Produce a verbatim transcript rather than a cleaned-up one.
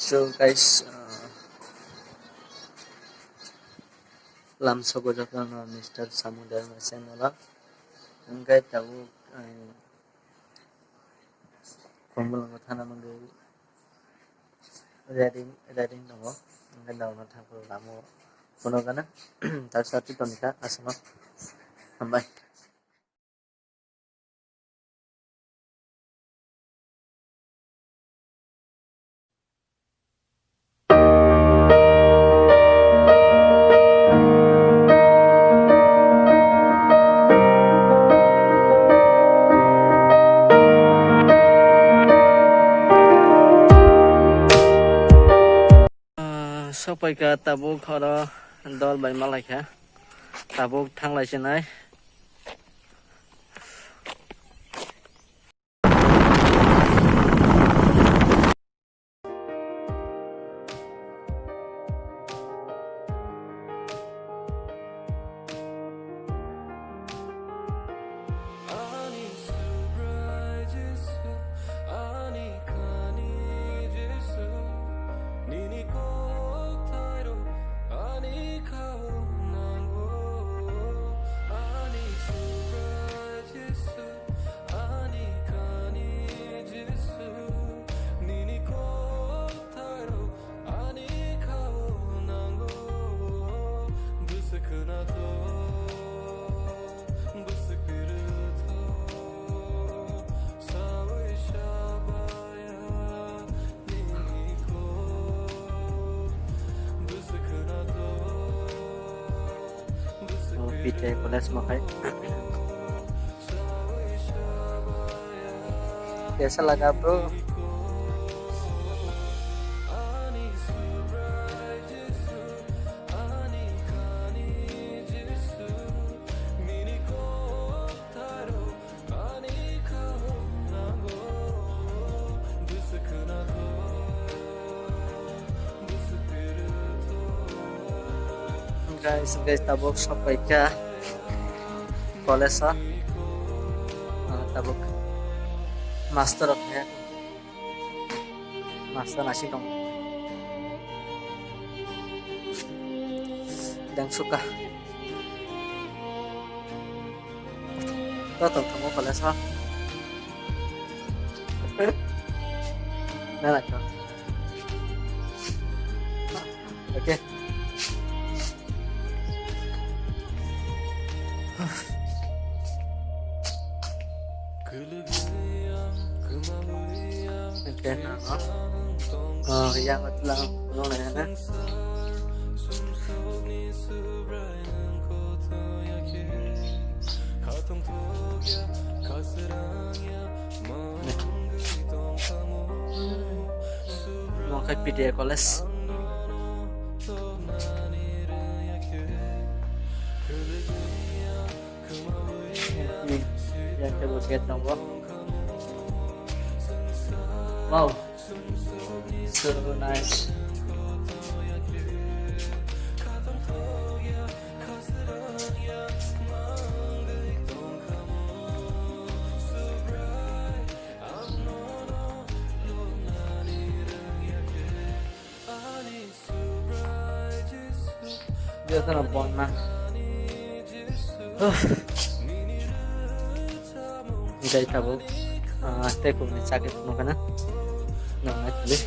So guys, uh, lamsogo jotono Mister Samu Dharma channel o. Hwnkhe tabuk, uh, Kombolongo thana mangwi ready, ready tongo. Hwnkhe norokno thangphuru lama o phunukgana. Taisa twi tongkha aswkno. Hambai. Ah, sopaikha tabuk oro dol bai malaikha, tabuk thanglai sinai. Ani Subrai Jisu, ani khani Jisu, nini kok thairo ani khao nango. Ani Subrai Jisu, ani khani Jisu, nini kok thairo ani khao nango. Bwswk khwnato, bwswk pirwtho, sawi sabaya nini kok. Bwswk khwnato, bwswk Oh, P T I college makai. Kaisa laga, bro. Guys, guys, tabuk sopaikha college o. Ah, tabuk master rok khe. Master nasi tong. Dang suka. To tong tong college o. Na na to. Okay. Okay, na no. Oh, yang itu lang, no na na. Mo khe P T I college. Yang table set tongo. Wow. So nice. Jotono bonna. Jai tabuk, ah, tei kung ni chakhe phunukha na. Nang nai thali.